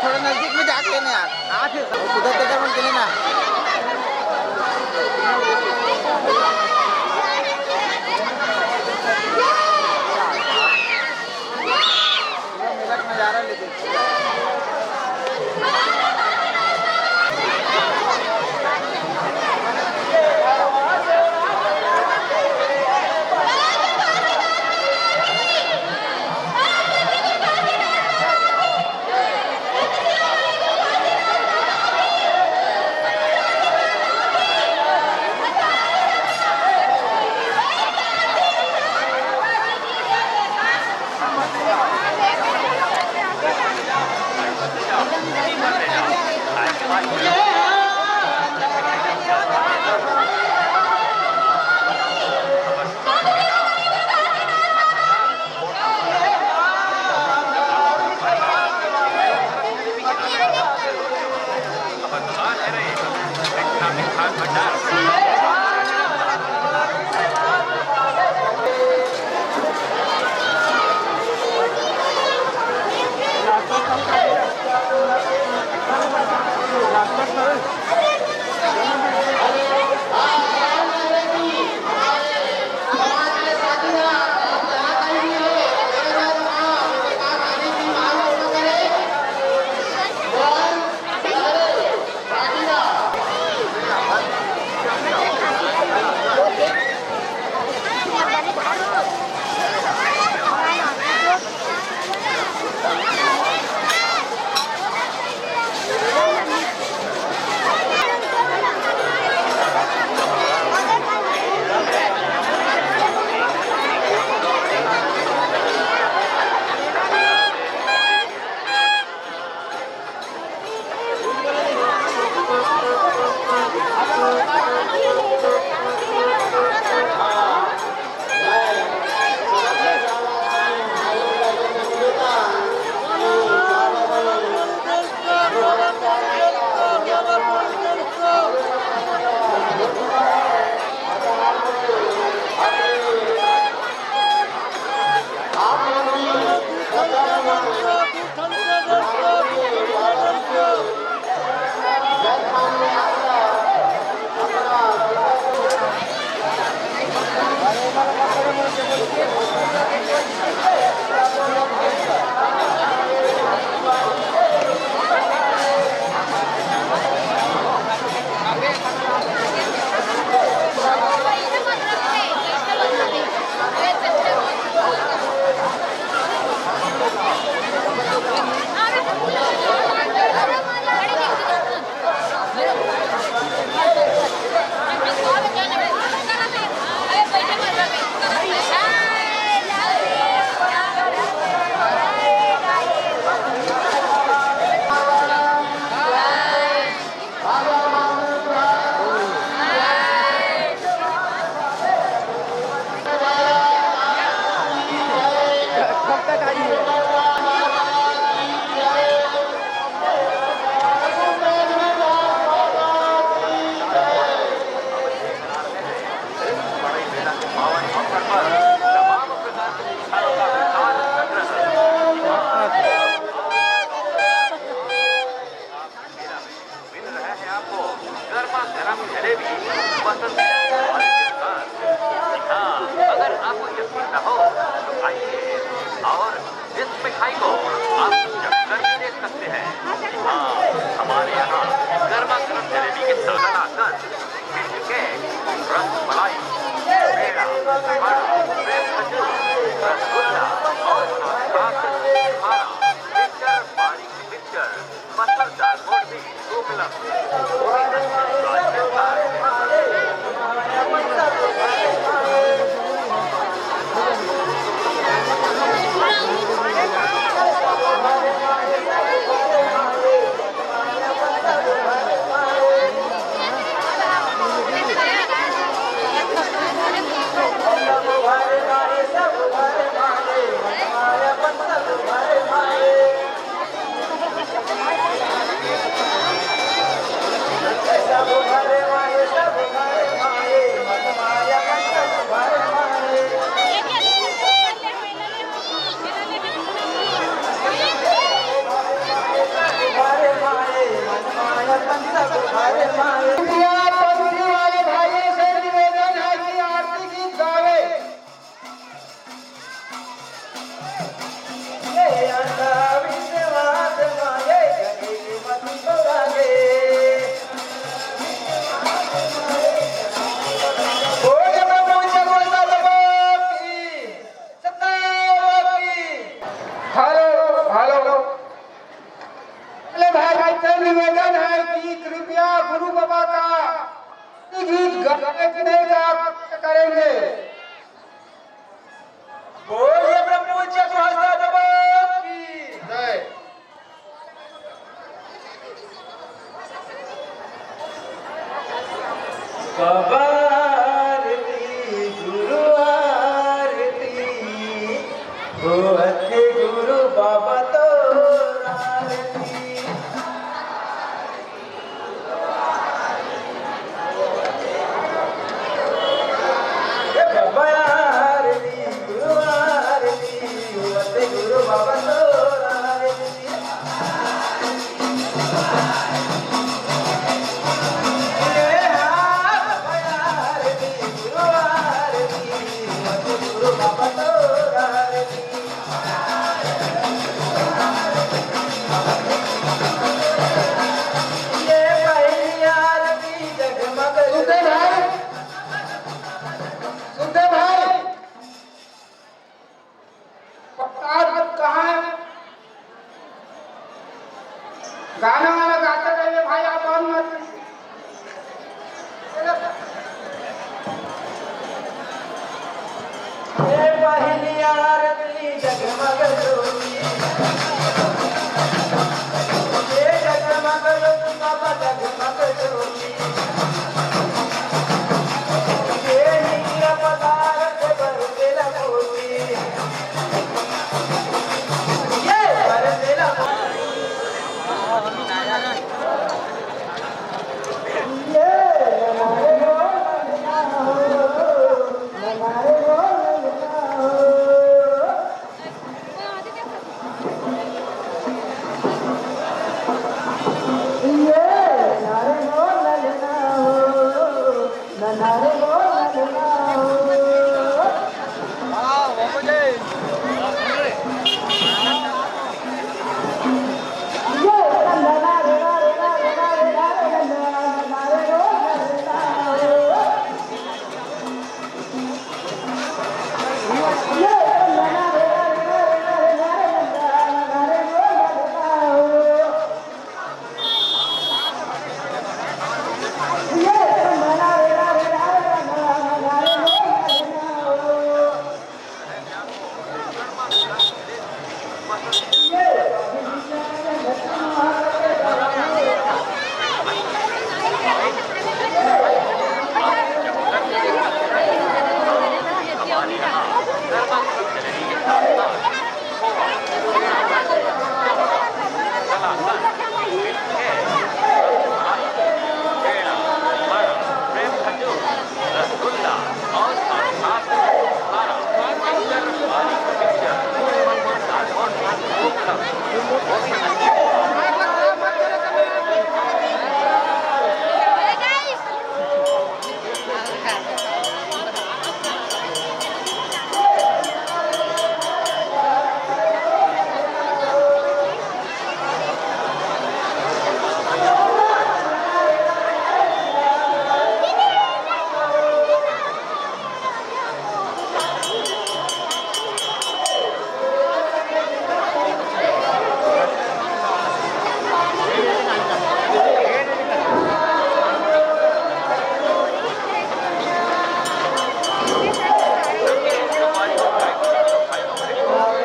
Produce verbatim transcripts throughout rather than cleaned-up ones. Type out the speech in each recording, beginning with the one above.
थोड़ा नजदीक में जाके लेना यार। हाँ, फिर वो कुदरत के मन के लेना। पूरा मेला का नजारा ले देखो। मिल रहा है आपको गर्मा गर्म जलेबी, पसंदीदा मिठाई के साथ। जी हाँ, अगर आपको यकीन न हो तो आइए और इस मिठाई को आप चख कर भी देख सकते हैं। जी हाँ, हमारे यहाँ गर्मा गर्म जलेबी के साथ कलाकंद, मिल्क केक, रस मलाई, पेड़ा, बड़ा, सेब खजूर, रसगुल्ला और साथ साथ छुहारा, मिक्सचर, पानी की मिक्सचर, मसालेदार रोटी भी उपलब्ध। करेंगे कि नहीं करेंगे? बोलिए ब्रह्म पूज्य सुभाष दादा बाबा की जय। बाबा आरती, गुरु आरती, होवत हे गुरु बाबा तोर आरती। ए बाबा आरती, गुरु आरती, होवत हे गुरु बाबा तोर आरती। सुखदेव भाई, सुखदेव भाई, प्रसाद कहाँ है? गाना वाना गाते रहिए भाई, आप बंद मत कीजिए। ए पहली आरती जगमग ज्योति, ए जगमग ज्योति, बाबा जगमग ज्योति।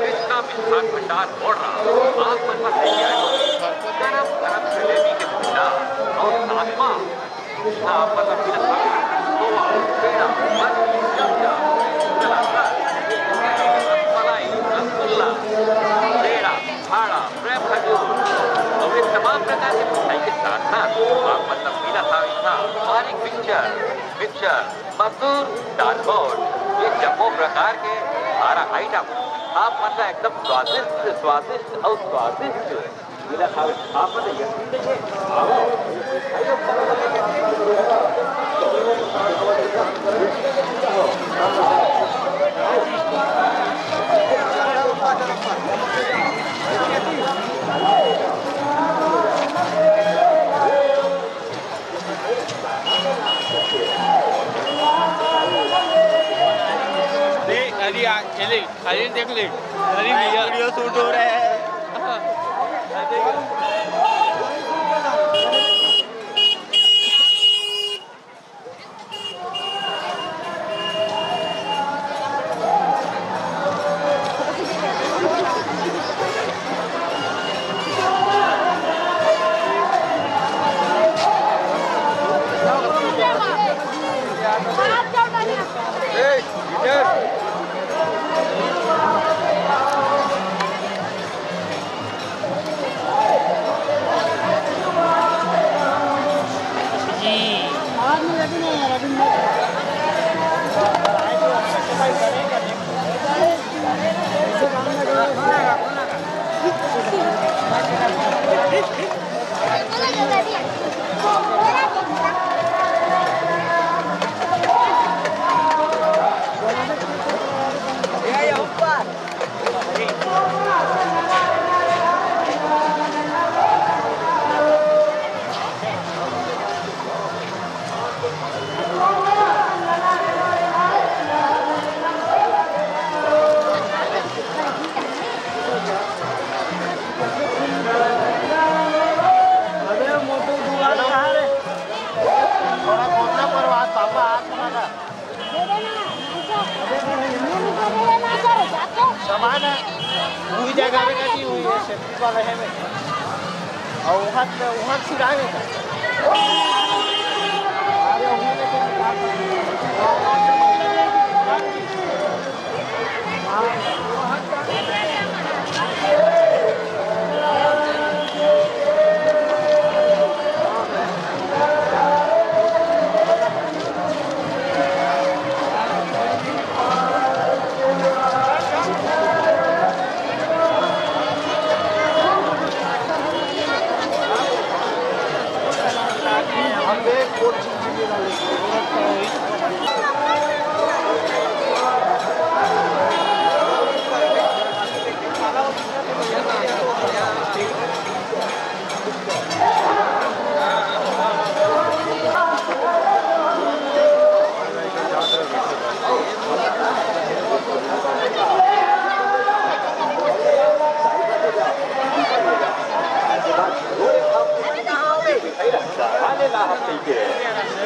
मिष्ठान भंडार बोल रहा, आप मन बर लेके आए हो गरम गरम जलेबी के भंडार और साथ म कृष्णा आप मन बर मिलत हवे खोवा, पेड़ा, बर्फी, चमचम, कलाकंद, रसमलाई, रसगुल्ला, पेड़ा, फाड़ा, प्रेम खजूर और ये तमाम प्रकार के मिठाई के साथ साथ आप मन बर मिलत हवे इहाँ बारीक मिक्सचर, मिक्सचर, मसूर दाल बोट, ये जम्मो प्रकार के सारा आइटम आप मन ला एकदम स्वादिष्ट, स्वादिष्ट अउ स्वादिष्ट मिलत हवे। आप मन ला यकीन नइ हे, आवव। देख, अरे यार, चले, अरे भैया। वीडियो शूट हो रहा है। हाँ। उही जगह में कटी हुई है, सेफ्टी वाला है में। और वहाँ से, वहाँ से छुड़ावे का। अरे, वहाँ लेके निकाल सकते हैं।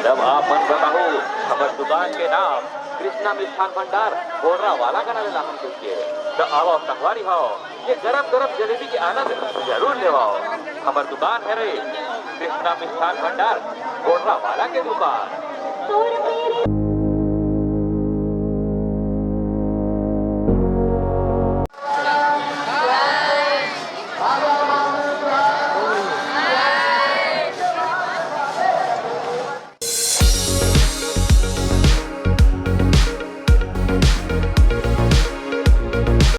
जब आप मन बताहू, हमर दुकान के नाम कृष्णा मिष्ठान भंडार बोलरा वाला का नाम ले लाहन कहिके, त आवव संगवारी हो, ये गरम गरम जलेबी के आनंद जरूर लेवाओ। हमर दुकान हरे कृष्णा मिष्ठान भंडार, गोठरा वाला के दुकान।